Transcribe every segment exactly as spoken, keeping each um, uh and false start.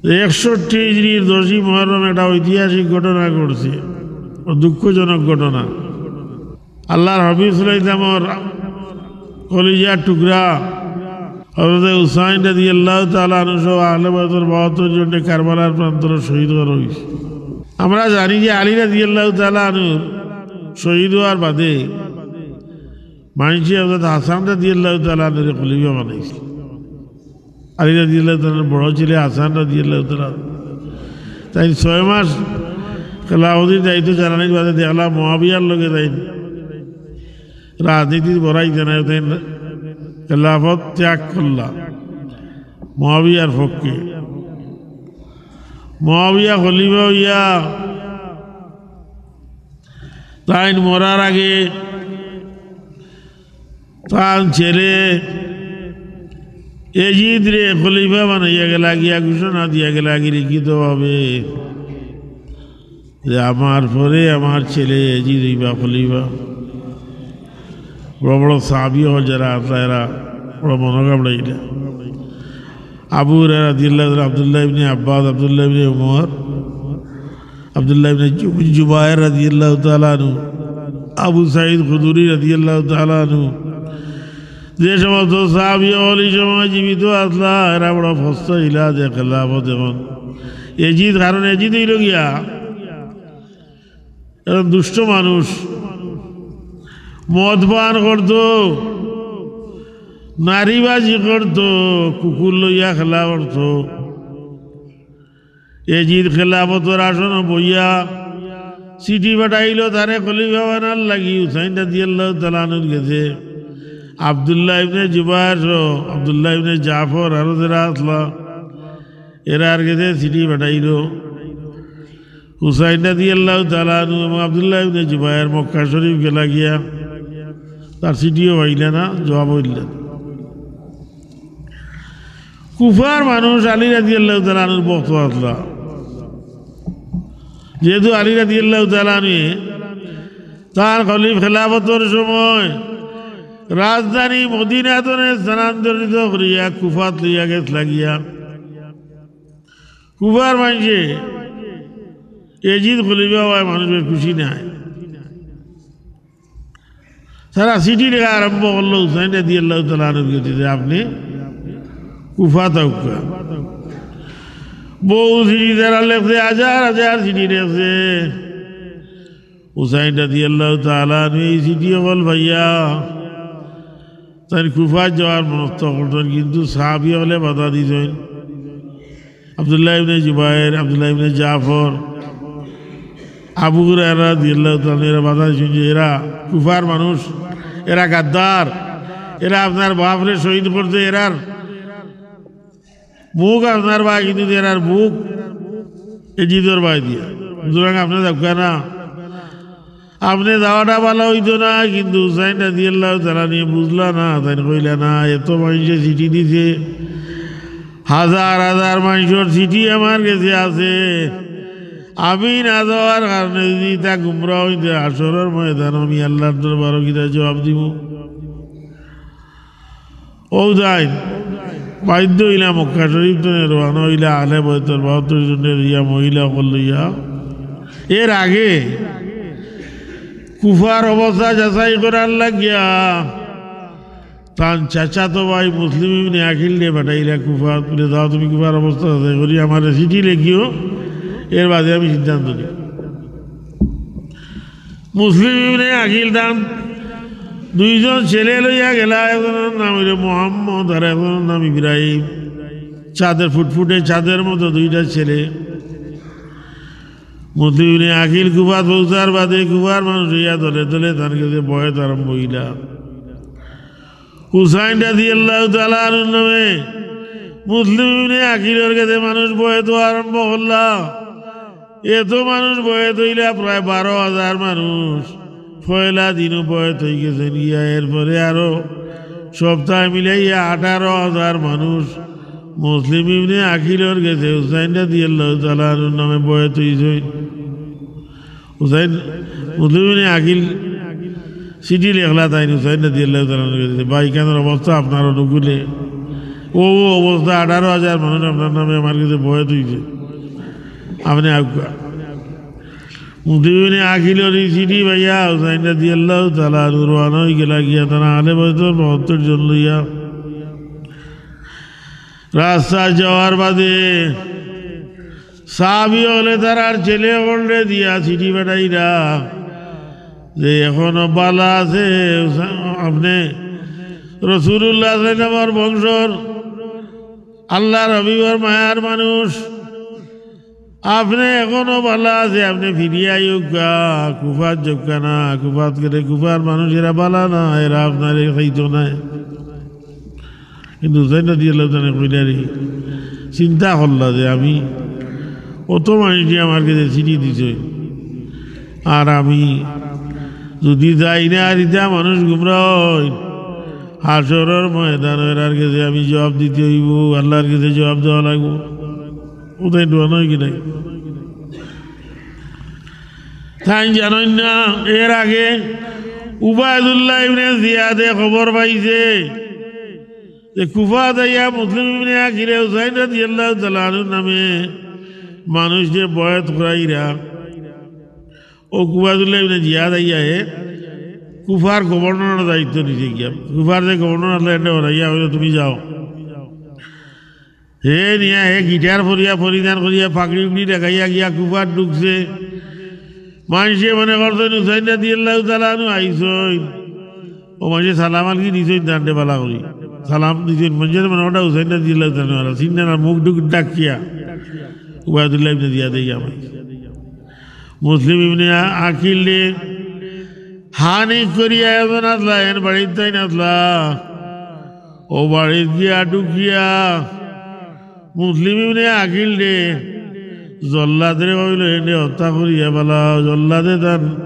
যে একষট্টি হিজরির দশই মুহররম একটা ঐতিহাসিক ঘটনা ঘটছে, ও দুঃখজনক ঘটনা। আল্লাহর হাবিব সাল্লাল্লাহু আলাইহি ওয়াসাল্লামর কলিজার টুকরা হযরতে হুসাইন রাদিয়াল্লাহু তাআলা আনহু সহ আহলে বায়তর বাহাত্তর জনরে কারবালার প্রান্তরে শহীদ করা অইছে। আমরা জানি যে আলী রাদিয়াল্লাহু তাআলা আনহুর শহীদ অওয়ার বাদে মানষে হযরত হাসান রাদিয়াল্লাহু তাআলা আনহুরে খলিফা বানাইছে। আলী রাদিয়াল্লাহু তাআলা আনহুর বড় ছেলে হাসান রাদিয়াল্লাহু তাআলা আনহু। তাইন ছয় মাস খেলাফতির দায়িত্ব চালানির বাদে দেখলা মুয়াবিয়ার লগে তাইন রাজনীতির বড়াই জানায়, তাইন খেলাফত ত্যাগ করলা মুয়াবিয়ার পক্ষে। মুয়াবিয়া খলিফা অইয়া তাইন মরার আগে তান ছেলে এজিদরে খলিফা বানাইয়া গেলা গিয়া, ঘোষণা দিয়া গেলা গিয়া লিখিতভাবে যে আমার পরে আমার ছেলে এজিদ অইবা খলিফা। বড় বড় সাহাবী অকল যারা আছলা, এরা বড় মনো ঘাবড়াইলা। আবু হুরায়রা রাদিয়াল্লাহু তাআলা, আব্দুল্লাহ ইবনে আব্বাস, আব্দুল্লাহ ইবনে উমর, আব্দুল্লাহ ইবনে জু-, জুবায়ের রাদিয়াল্লাহু তাআলা আনহু, আবু সাঈদ খুদরি রাদিয়াল্লাহু তাআলা আনহু, যে সমস্ত সাহাবী অকল ই সময় জীবিত আছলা, এরা বড় পস্তাইলা যে খেলাফত এখন এজিদ, কারণ এজিদ অইলো গিয়া একজন দুষ্ট মানুষ, মদ পান করতো, নারীবাজি করতো, কুকুর লইয়া খেলা করতো। এজিদ খেলাফতর আসনো বইয়া চিঠি পাঠাইলো তারে খলিফা বানার লাগি হুসাইন রাদিয়াল্লাহু তাআলা আনহুর গেছে। আব্দুল্লাহ ইবনে জুবায়ের সহ আব্দুল্লাহ ইবনে জাফর আরো যারা আছলা, এরার গেছে চিঠি পাঠাইলো। হুসাইন রাদিয়াল্লাহু তাআলা আনহু এবং আব্দুল্লাহ ইবনে জুবায়ের মক্কা শরীফ গেলা গিয়া, তার চিঠিও পাইলা না, জবাব অইল না। কুফার মানুষ আলী রাদিয়াল্লাহু তাআলা আনহুর ভক্ত আছলা। যেহেতু আলী রাদিয়াল্লাহু তাআলা আনহু তার খলিফ খেলাফতর সময় রাজধানী মদিনা থনে স্থানান্তরিত করিয়া কুফাত লইয়া গেছলা গিয়া, কুফার মানষে এজিদ খলিফা অওয়ায় মানুষ বেশ খুশি নায়। তারা চিঠি লেখা আরম্ভ করলো হুসাইন রাদিয়াল্লাহু তাআলা আনহুর গেছে যে আপনে কুফাত আউক্কা। বহু চিঠি তারা লেখছে, হাজার হাজার চিঠি লেখছে। হুসাইন রাদিয়াল্লাহু তাআলা আনহু এই চিঠি অকল পাইয়া তাইন কুফাত যাওয়ার মনস্থ করছইন, কিন্তু সাহাবী অকলে বাধা দিছইন। আব্দুল্লাহ ইবনে জুবায়ের, আব্দুল্লাহ ইবনে জাফর, আবু হুরায়রা রাদিয়াল্লাহু তাআলা আনহু এরা বাধা দিছইন যে এরা কুফার মানুষ, এরা গাদ্দার, এরা আপনার বাপরে শহীদ করছে, এরার মুখ আপনার বায়, কিন্তু এরার বুক এজিদর বায় দিয়া। সুতরাং আপনে যাউক্কা না, আপনে যাওয়াটা ভালা অইতো না, কিন্তু হুসাইন রাদিয়াল্লাহু তাআলা আনহু বুঝলা না, তাইন কইলা না, এত মানষে চিঠি দিছে, হাজার হাজার মানষর চিঠি আমার গেছে আছে, আমি না যাওয়ার কারণে যদি ইতা গুমরা অইতে হাশরর ময়দান আমি আল্লাহর দরবারো কিতা জবাব দিমু? অউ তাইন বাধ্য অইলা মক্কা শরীফ থনে রওয়ানা অইলা, আহলে বায়তর বাহাত্তর জনরে লইয়া, মহিলা অকল লইয়া। এর আগে কুফার অবস্থা যাচাই করার লাগিয়া তান চাচাতো ভাই মুসলিম ইবনে আকিলরে পাঠাইলা কুফাত, বুলে, "যাও তুমি কুফার অবস্থা যাচাই করি, আমারে চিঠি লেখিও, এর বাদে আমি সিদ্ধান্ত নিমু।" মুসলিম ইবনে আকিল তান দুইজন ছেলে লইয়া গেলা, একজনর নাম অইলো মোহাম্মদ আর একজনর নাম ইব্রাহিম। চাঁদের ফুটফুটে চাঁদের মতো দুইটা ছেলে। মুসলিম ইবনে আকিল কুফাত পৌঁছার বাদে কুফার মানুষ অইয়া দলে দলে তান গেছে বয়াত আরম্ভ অইলা। হুসাইন রাদিয়াল্লাহু তাআলা আনহুর নামে মুসলিম ইবনে আকিলর গেছে মানুষ বয়াত আরম্ভ করলা। এত মানুষ বয়াত অইলা, প্রায় বারো হাজার মানুষ পয়লা দিনও বয়াত অইগেছইন গিয়া। এরপরে আরো সপ্তাহ মিলাইয়া আঠারো হাজার মানুষ মুসলিম ইবনে আকিলর গেছে হুসাইন রাদিয়াল্লাহু তাআলা আনহুর নামে বয়াত অইছইন। হুসাইন, মুসলিম ইবনে আকিল চিঠি লেখলা তাইন হুসাইন রাদিয়াল্লাহু তাআলা আনহুর গেছে, "ভাই, ইখানর অবস্থা আপনার অনুকূলে।" ও অবস্থা, আঠারো হাজার মানুষ আপনার নামে আমার কাছে বয়াত অইছে, আপনে আউক্কা। মুসলিম ইবনে আকিলর ই চিঠি পাইয়া হুসাইন রাদিয়াল্লাহু তাআলা আনহু রওয়ানা অইগেলা গিয়া তারা আহলে বায়তর বাহাত্তর জন লইয়া। রাস্তা যাওয়ার বাদে সাহাবী অকলে তারার ছেলে অকলরে দিয়া চিঠি পাঠাইরা যে এখনো বালা আছে, আপনে রাসূলুল্লাহ সাল্লাল্লাহু আলাইহি ওয়াসাল্লামর বংশর, আল্লাহর হাবিবর মায়ার মানুষ, আপনে এখনো বালা আছে, আপনে ফিরিয়া আউক্কা, কুফাত যাউক্কা না, কুফাত গেলে কুফার মানুষ এরা বালা না, এরা আপনারে খাইতো নায়। কিন্তু হুসাইন রাদিয়াল্লাহু তাআলা আনহু কইলা রে, চিন্তা করলা যে আমি অত মানুষে আমার কাছে চিঠি দিছে, আর আমি যদি যাই না, আর ইতা মানুষ গুমরা অইন, হাশরর ময়দানো এরার কাছে আমি জবাব দিতে অইবো, আল্লাহর কাছে জবাব দেওয়া লাগবো। হুসাইন রওয়ানা অইগেলা। তাইন জানইন না, এর আগে উবায়দুল্লাহ ইবনে জিয়াদে খবর পাইছে যে কুফাত আইয়া মুসলিম ইবনে আকিলে হুসাইন রাদিয়াল্লাহু তাআলা আনহুর নামে মানুষরে বয়াত করাইরা। ও উবায়দুল্লাহ ইবনে জিয়াদ আইয়া হে কুফার গভর্নরর দায়িত্ব নিছে গিয়া। কুফার যে গভর্নর আছলা, এনরে হরাইয়া কইলো, "তুমি যাও।" হে নিয়া হে গিটার ফরিয়া, পরিধান করিয়া, পাগড়ি উগড়ি লাগাইয়া গিয়া কুফাত ঢুকছে। মানষে মনে করছইন হুসাইন রাদিয়াল্লাহু তাআলা আনহু আইছইন। ও মানষে সালাম আলকি দিছইন, তানরে বালা করি সালাম দিছইন। মানষে মনে কররা হুসাইন রাদিয়াল্লাহু তাআলা আনহু, চিনরা না, মুখ টুক ঢাকিয়া উবায়দুল্লাহ ইবনে জিয়াদে গিয়া মাইছে। মুসলিম ইবনে আ-, আকিলরে হানি করিয়া একজন আছলা, এন বাড়িত তাইন আছলা। ও বাড়িত গিয়া ঢুকিয়া মুসলিম ইবনে আকিলরে জল্লাদরে কইলো, "এনরে হত্যা করিয়া ফালাও।" জল্লাদে তান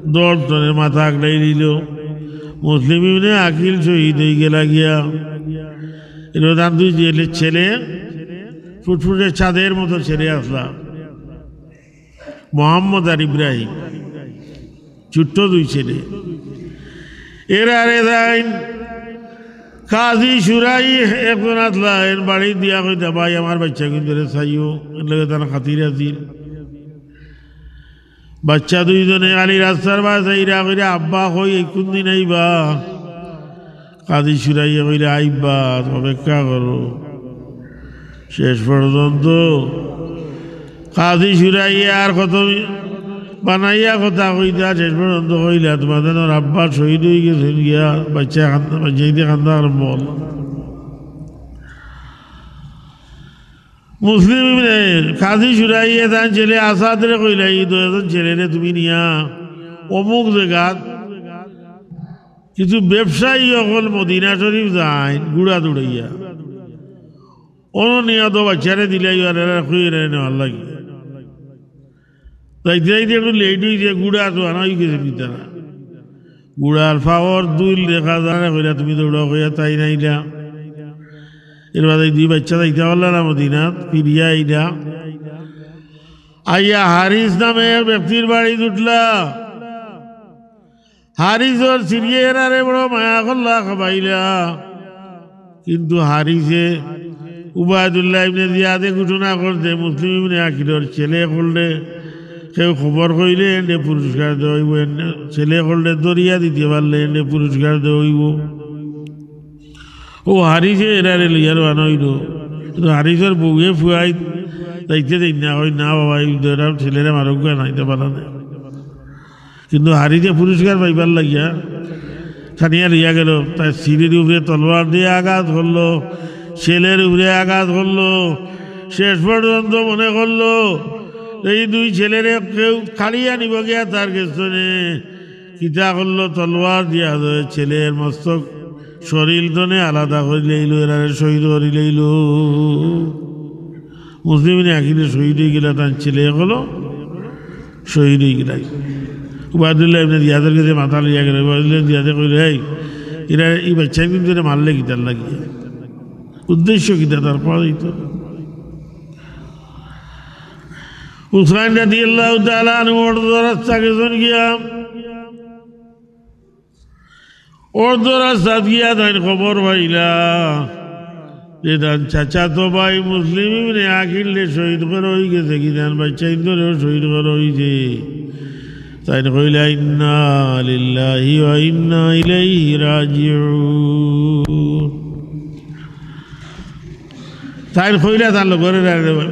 দড় তনে মাথা আগলাই দিলো। মুসলিম ইবনে আকিল শহীদ অইগেলা গিয়া। এর তান দুই ছেলে, ছেলে ফুটফুটে চাঁদের মতো ছেলে আছলা। মোহাম্মদ আর ইব্রাহিম, ছোট্ট দুই ছেলে। এরারে তাইন কাজী শুরাইহ একজন আছলা, এন বাড়িত দিয়া কইতা, "ভাই, আমার বাইচ্চাগুইনতরে চাইও।" এন লগে তান খাতির আছিল। বাইচ্চা দুইজনে খালি রাস্তার বায় চাইরা কইরা, "আব্বা কই, এই কুনদিন আইবা?" কাজী শুরাইহে কইলা, "আইবা, অপেক্ষা করো।" শেষ পর্যন্ত কাজী শুরাইহে আর কত বানাইয়া কথা কইতা, শেষ পর্যন্ত কইলা, "তুমার জানোর আব্বা শহীদ অইগেছইন গিয়া।" বাইচ্চাইন্তে কান্দা আরম্ভ করলা। মুসলিম ইবনে, কাজী শুরাইহে তান ছেলে আসাদরে কইলা, "ই দুইজন ছেলেরে তুমি নিয়া অমুক জাগাত কিছু ব্যবসায়ী অকল মদিনা শরীফ যাইন, ঘুড়া দৌড়াইয়া। অনো নিয়া তো বাইচ্চারে দিলাইও আর এরারে কইও এরারে নেওয়ার লাগি।" যাইতে যাইতে একটু লেট অইছে, ঘুড়া তো আনা অইগেছে ভিতরে। ঘুড়ার পাওর দুইল দেখা যায় না, কইলা, "তুমি দৌড়াও," কইয়া তাইন আইলা। এর বাদে দুই বাইচ্চা যাইতা পারলা না মদিনাত, ফিরিয়া আইলা। আইয়া হারিস নামে এক ব্যক্তির বাড়িত উঠলা। হারিসর স্ত্রীয়ে এরারে বড় মায়া করলা, খাবাইলা। কিন্তু হারিসে উবায়দুল্লাহ ইবনে জিয়াদে ঘোষণা করছে, মুসলিম ইবনে আকিলর ছেলে অকলরে কেউ খবর কইলে এনরে পুরস্কার দেওয়া অইবো, এনরে ছেলে অকলরে ধরিয়া দিতে পারলে এনরে পুরস্কার দেওয়া অইবো। ও হারিসে এরারে লইয়া রওয়ানা অইলো। কিন্তু হারিসর বউয়ে ফুয়াইত যাইতে দেইন না, কইন, "না বাবা, ই দুইটা ছেলেরে মারউক্কা না, ইতা পারা নায়।" কিন্তু হারিসে পুরস্কার পাইবার লাগিয়া টানিয়া লইয়া গেলো। তার স্ত্রীর উপরে তলোয়ার দিয়া আঘাত করলো, ছেলের উপরে আঘাত করলো। শেষ পর্যন্ত মনে করলো এই দুই ছেলেরে কেউ কাড়িয়া নিবো গিয়া তার গেছ থনে। কিতা করলো, তলোয়ার দিয়া ছেলের মস্তক শরীর থনে আলাদা করিলাইলো, এরারে শহীদ করিলাইলো। মুসলিম ইবনে আকিলে শহীদ অইগেলা, তান ছেলে অকলও শহীদ অইগেলা। উবায়দুল্লাহ ইবনে জিয়াদর গেছে মাথা লইয়া গেলো। উবায়দুল্লাহ ইবনে জিয়াদে কইলো, "এই, এরা, ই বাইচ্চাইন্তরে মারলে কিতার লাগি? উদ্দেশ্য কিতা তার?" কওয়া যাইতো। হুসাইন রাদিয়াল্লাহু তাআলা আনহু অর্ধ রাস্তা গেছইন গিয়া, অর্ধ রাস্তাত গিয়া তাইন খবর পাইলা যে তান চাচাতো ভাই মুসলিম ইবনে আকিলরে শহীদ করা অইগেছে, কি তান বাইচ্চাইন্তরেও শহীদ করা অইছে। তাইন কইলা, "ইন্না লিল্লাহি ওয়া ইন্না ইলাইহি রাজিউন।" তাইন কইলা তান লগরে,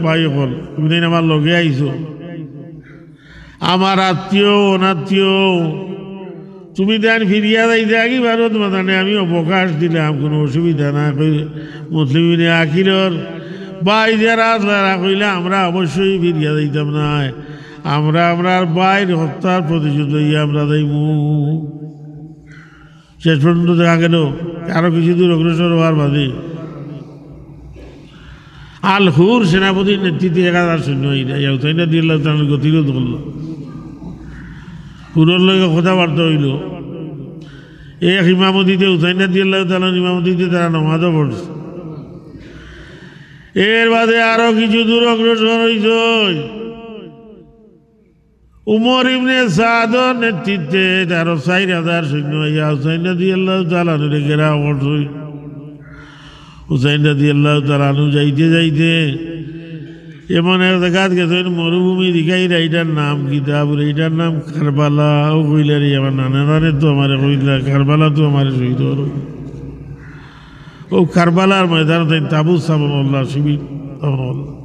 "ভাই অকল, তুমি তাইন আমার লগে আইছো, আমার আত্মীয়, অনাত্মীয়, তুমি তাইন ফিরিয়া যাইতে আগি ভারত মাতানে আমি অবকাশ দিলাম, কুনু অসুবিধা নাই।" কই, মুসলিম ইবনে আকিলর ভাই যারা, তারা কইলা, "আমরা অবশ্যই ফিরিয়া যাইতাম নায়, আমরা আমরার ভাইর হত্যার প্রতিশোধ লইয়া আমরা যাইমু।" শেষ পর্যন্ত দেখা গেল, আরো কিছু দূর অগ্রসর হওয়ার বাদে আল হুর সেনাপতির নেতৃত্বে এক হাজার সৈন্য আইয়া হুসাইন রাদিয়াল্লাহু তাআলার গতিরোধ করল। হুরর লগে কথাবার্তা অইল। এক ইমামতিতে, হুসাইন রাদিয়াল্লাহু তাআলার ইমামতিতে তারা নমাজও পড়ছে। এর বাদে আরো কিছু দূর অগ্রসর অইছে। উমর ইবনে সাদর নেতৃত্বে আরো চাইর হাজার সৈন্য আইয়া হুসাইন রাদিয়াল্লাহু তাআলা আনহুরে ঘেরাও করছে। হুসাইন রাদিয়াল্লাহু তাআলা আনহু যাইতে যাইতে এমন এক জাগাত গেছইন, মরুভূমি দেখাইরা, "ইটার নাম কিতা?" বলে, "ইটার নাম কারবালা।" ও কইলা, "রে আমার নানা নানে তো আমারে কইলা, কারবালা তো আমারে শহীদ অওয়ার।" ও কারবালার ময়দানো তাইন তাবু স্থাপন করলা, শিবির স্থাপন করলা।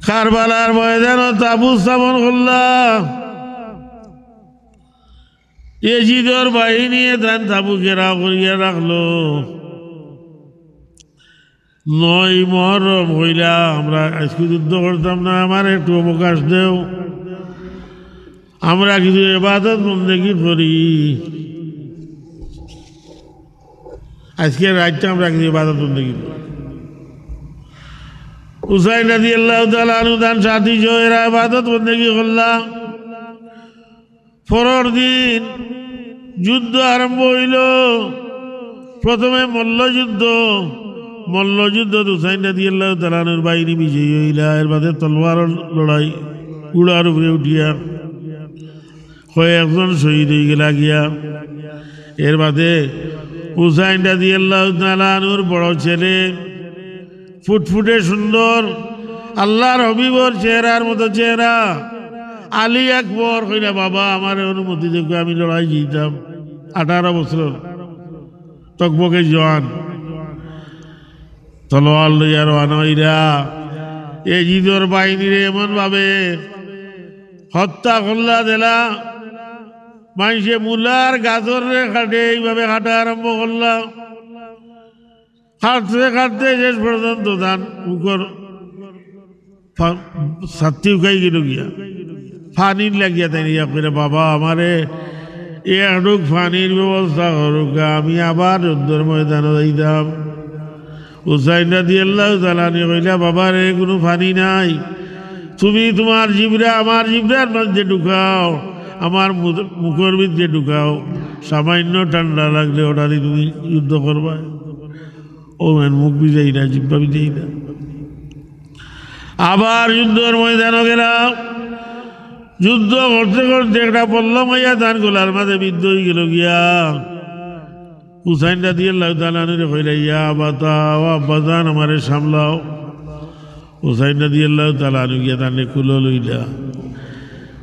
কারবালার ময়দানো তাবু স্থাপন করলা। এজিদর বাহিনীয়ে তান তাবু ঘেরাও করিয়া রাখলো। নয় মহরম কইলা, "আমরা আইজকু যুদ্ধ করতাম না, আমারে একটু অবকাশ দেও, আমরা কিছু ইবাদত বন্দেগি করি, আইজকে রাইতটা আমরা কিছু ইবাদত বন্দেগি করি।" হুসাইন রাদিয়াল্লাহু তাআলা আনহু তান সাথী সহ এরা ইবাদত বন্দেগি করলা। পরর দিন যুদ্ধ আরম্ভ অইল। প্রথমে মল্লযুদ্ধ, মল্লযুদ্ধত হুসাইন রাদিয়াল্লাহু তাআলা আনহুর বাহিনী বিজয়ী অইলা। এর বাদে তলোয়ারর লড়াই, ঘোড়ার উপরে উঠিয়া কয়েকজন শহীদ অইগেলা গিয়া। এর বাদে হুসাইন রাদিয়াল্লাহু তাআলা আনহুর বড় ছেলে, ফুটফুটে সুন্দর, আল্লাহর হাবিবর চেহারার মতো চেহারা, আলী আকবর কইলা, "বাবা, আমারে অনুমতি দেউক্কা, আমি লড়াই যাইতাম।" আঠারো বছর, টকবকে জোয়ান, তলোয়ার লইয়া রওয়ানা অইরা এজিদর বাহিনীরে এমন ভাবে হত্যা করলা দিলা, মাইনষে মূলার গাজররে কাটে, এইভাবে কাটা আরম্ভ করলা। কাটতে কাটতে শেষ পর্যন্ত তান মুখর ফা-, ছাতি উকাই গেল গিয়া। পানির লাগিয়া তাইন ইয়া কইরা, "বাবা, আমারে এক ঢুক পানির ব্যবস্থা করউক্কা, আমি আবার যুদ্ধর ময়দানো যাইতাম।" হুসাইন রাদিয়াল্লাহু তাআলা আনহু কইলা, "বাবা রে, কুনু পানি নাই, তুমি তুমার জিব্রা আমার জিব্রার মধ্যে ঢুকাও, আমার মু-, মুখর মধ্যে ঢুকাও, সামান্য ঠান্ডা লাগলে অটাদি তুমি যুদ্ধ করবায়।" ও মেন মুখ ভিজাইরা, জিব্বা ভিজাইরা। আবার যুদ্ধর ময়দানো গেলা। যুদ্ধ করতে করতে একটা বল্লম আইয়া তান গলার মাঝে বিদ্ধ অইগেল গিয়া। হুসাইন রাদিয়াল্লাহু তাআলা আনহুরে কইলা, "ইয়া আবাতা, ও আব্বাজান, আমারে সামলাও।" হুসাইন রাদিয়াল্লাহু তাআলা আনহু গিয়া তানে কুলো লইলা।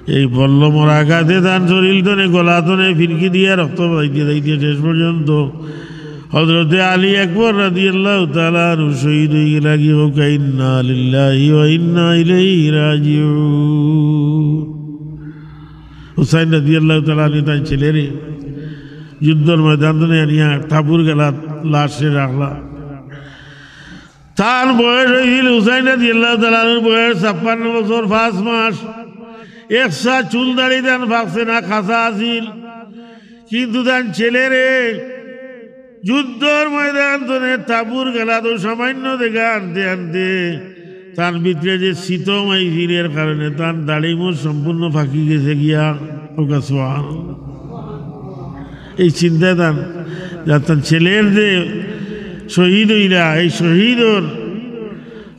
এই বল্লমর আঘাতে তান শরীর তনে, গলা তনে ফিনকি দিয়া রক্ত যাইতে যাইতে শেষ পর্যন্ত হযরতে আলী আকবর রাদিয়াল্লাহু তাআলা আনহু শহীদ অইগেলা গি। কউক্কা, "ইন্না লিল্লাহি ওয়া ইন্না ইলাইহি রাজিউন।" হুসাইন রাদিয়াল্লাহু তাআলা আনহু তান ছেলেরে যুদ্ধর ময়দান তনে আনিয়া তাবুর গেলাত লাশরে রাখলা। তান বয়স অইছিল, হুসাইন রাদিয়াল্লাহু তাআলা আনহুর বয়স ছাপ্পান্ন বছর পাঁচ মাস। একছা চুল দাড়ি তান পাকছে না, কাচা আছিল। কিন্তু তান ছেলেরে যুদ্ধর ময়দান তনে তাবুর গেলাত সামান্য জাগা আনতে আনতে তান ভিতরে যে সিতম আইছিল, এর কারণে তান দাড়ি মুছ সম্পূর্ণ পাকি গেছে গিয়া। কউক্কা সুবহানাল্লাহ। এই চিন্তায় তান, যার তান ছেলের যে শহীদ অইলা, এই শহীদর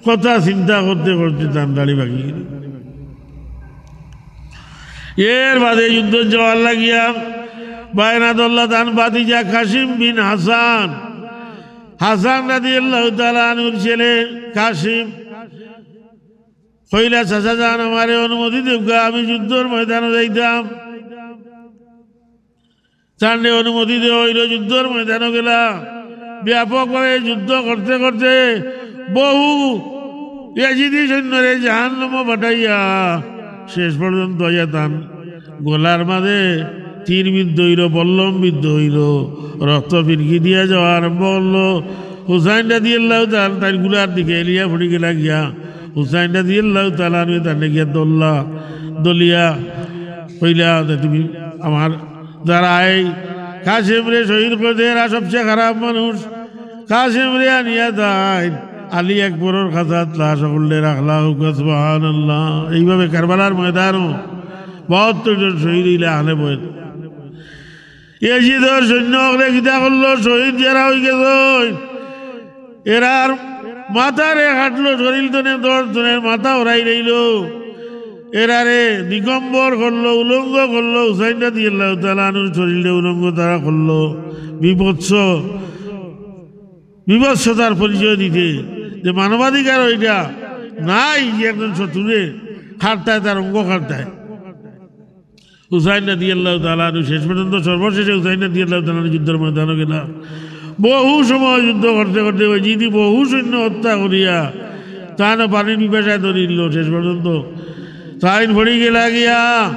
কথা চিন্তা করতে করতে তান দাড়ি পাকি গেল। এর বাদে যুদ্ধ যাওয়ার লাগিয়া বায়না ধরলা তান ভাতিজা কাসিম বিন হাসান। হাসান রাদিয়াল্লাহু তাআলা আনহুর ছেলে কাসিম কইলা, "চাচা যান, আমারে অনুমতি দেউক্কা, আমি যুদ্ধর ময়দানো যাইতাম।" তানরে অনুমতি দেওয়া অইলো, যুদ্ধর ময়দানো গেলা। ব্যাপকভাবে যুদ্ধ করতে করতে বহু ইয়াজিদি সৈন্যরে জাহান্নামো পাঠাইয়া শেষ পর্যন্ত আইয়া তান গলার মাঝে তীর বিদ্ধ অইলো, বল্লম বিদ্ধ অইলো, রক্ত ফিনকি দিয়া যাওয়া আরম্ভ করলো। হুসাইন রাদিয়াল্লাহু তাআলা তাইর গুলার দিকে এলিয়া পড়ি গেলা গিয়া। হুসাইন রাদিয়াল্লাহু তাআলা আনহু তানরে গিয়া ধরলা, ধরিয়া কইলা যে, "তুমি আমার দ্বারা এই কাসিমরে শহীদ করি দে, এরা সবচেয়ে খারাপ মানুষ।" কাসিমরে আনিয়া তাইন আলী আকবরর কাছাত লাশ অকলরে রাখলা, কউক্কা সুবহানাল্লাহ। এইভাবে কারবালার ময়দানো বাহাত্তর জন শহীদ অইলা আহলে বয়ত। ইয়াজিদর সৈন্য অকলে কিতা করলো? শহীদ যারা অইগেছইন, এরার মাথারে কাটলো, শরীর তনে দশ জনের মাথা উড়াই লইলো। এরারে দিগম্বর করলো, উলঙ্গ করলো। হুসাইন রাদিয়াল্লাহু তাআলা আনহুর শরীরে উলঙ্গ তারা করলো। বিভৎস, বিভৎসতার পরিচয় দিতে যে মানবাধিকার ওইটা নাই, যে একজন শত্রুরে কাটতায়, তার অঙ্গ কাটতায়। হুসাইন রাদিয়াল্লাহু তাআলা আনহু শেষ পর্যন্ত, সর্বশেষে হুসাইন রাদিয়াল্লাহু তাআলা আনহু যুদ্ধর ময়দানো গেলা। বহু সময় যুদ্ধ করতে করতে ওই জিদি বহু সৈন্য হত্যা করিয়া তান পানির পিপাসায় ধরিল। শেষ পর্যন্ত তাইন পড়ি গেলা গিয়া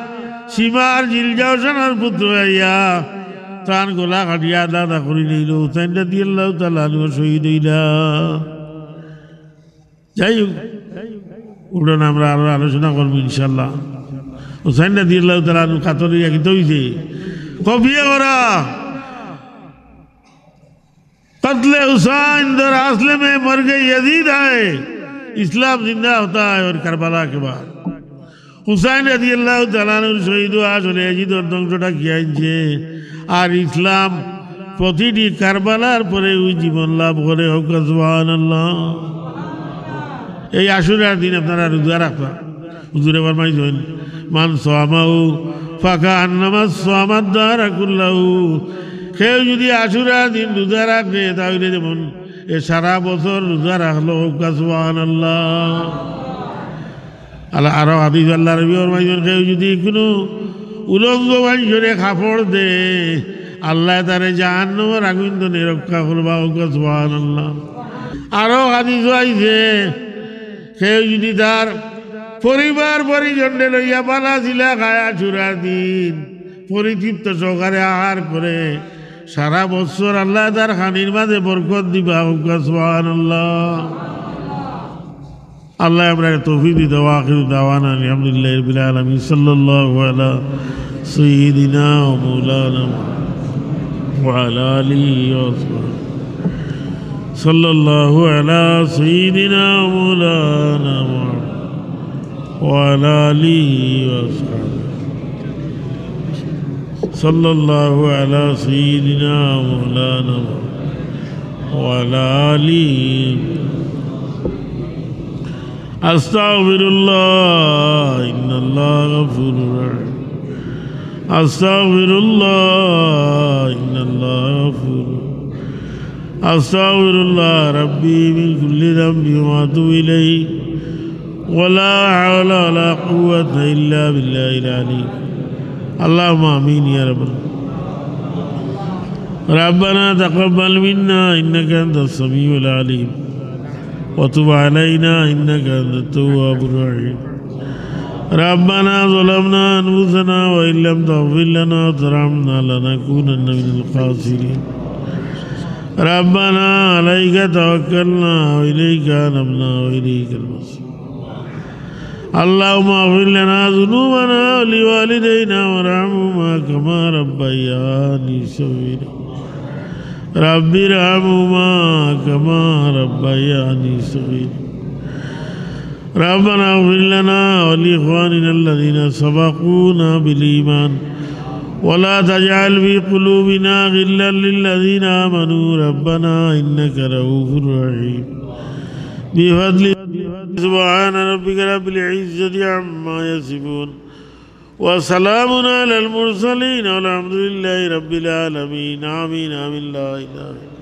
সীমার জিলজাওশানার পুত্র আইয়া তান গলা কাটিয়া আধা আধা করি নিল। হুসাইন রাদিয়াল্লাহু তাআলা আনহু শহীদ হইলা। যাই হোক, উঠোন আমরা আরো আলোচনা করবো ইনশাল্লাহ। হুসাইন রাদিয়াল্লাহু তাআলা আনহু কাতর হইয়া কিতা হইছে? কফিয়ে করা। কতলে হুসাইন দর আসলে মে মর গয়ে ইয়াজিদ আয়ে, ইসলাম জিন্দা হতা হ্যায় অর কারবালা কে বাদ। হুসাইন রাদিয়াল্লাহু তাআলা আনহুর শহীদ হওয়া আসলে ইয়াজিদর ধ্বংসটা কি আনছে? আর ইসলাম প্রতিটি কারবালার পরে ওই জীবন লাভ করে, কউক্কা সুবহানাল্লাহ। এই আশুরার দিন আপনারা রোজা রাখবা। হুজুরে ফরমাইছইন, "মান সামাহু ফাকাআন্নামা সামাদ দাহরা কুল্লাহু।" কেউ যদি আশুরার দিন রোজা রাখে, তাহলে যেমন এ সারা বছর রোজা রাখলো, কউক্কা সুবহানাল্লাহ। আল্লাহ আরো হাদিস আল্লাহ নবী ফরমাইছইন, কেউ যদি কোনো উলঙ্গ মানুষরে কাপড় দে, আল্লাহ তারে জাহান্নামের আগুন তনে রক্ষা করবা, কউক্কা সুবহানাল্লাহ। আরো হাদিস আইছে, কেউ যদি তার পরিবার পরিজনরে লইয়া বালা ছিলা খায় আশুরার দিন, পরিতৃপ্ত সহকারে আহার করে, সারা বছর আল্লাহ তার খানির মাঝে বরকত দিবা, কউক্কা সুবহানাল্লাহ। আল্লাহ আমরারে তৌফিক দিতা। ওয়া আখিরু দাওয়ানা আলহামদুলিল্লাহি রাব্বিল আলামিন। সাল্লাল্লাহু আলা সাইয়্যিদিনা ওয়া মাওলানা মুহাম্মদ ওয়া আলা আলিহি ওয়া সাহবিহি। সাল্লাল্লাহু আলা সাইয়্যিদিনা ওয়া মাওলানা মুহাম্মদ ওয়া আলা আলিহি ওয়া সাহবিহি। সাল্লাল্লাহু আলা সাইয়্যিদিনা ওয়া মাওলানা মুহাম্মদ ওয়া আলা আলিহি। أستغفر الله، إن الله غفور رحيم. أستغفر الله، إن الله غفور. أستغفر الله ربي من كل ذنب وأتوب إليه. ولا حول ولا قوة إلا بالله العلي. اللهم آمين يا رب. ربنا تقبل منا إنك أنت السميع العليم. وتب علينا إنك أنت التواب الرحيم. ربنا ظلمنا أنفسنا وإن لم تغفر لنا وترحمنا لنكونن من الخاسرين. ربنا عليك توكلنا وإليك أنبنا وإليك المصير. اللهم اغفر لنا ذنوبنا ولوالدينا وارحمهما كما ربياني صغيرا. رب ارحمهما كما ربياني صغيرا. ربنا اغفر لنا ولإخواننا الذين سبقونا بالإيمان ولا تجعل في قلوبنا غلا للذين آمنوا ربنا إنك رؤوف رحيم. بفضل سبحان ربك رب العزة عما يصفون. وسلام على المرسلين والحمد لله رب العالمين. آمين، آمين، لا إله إلا الله.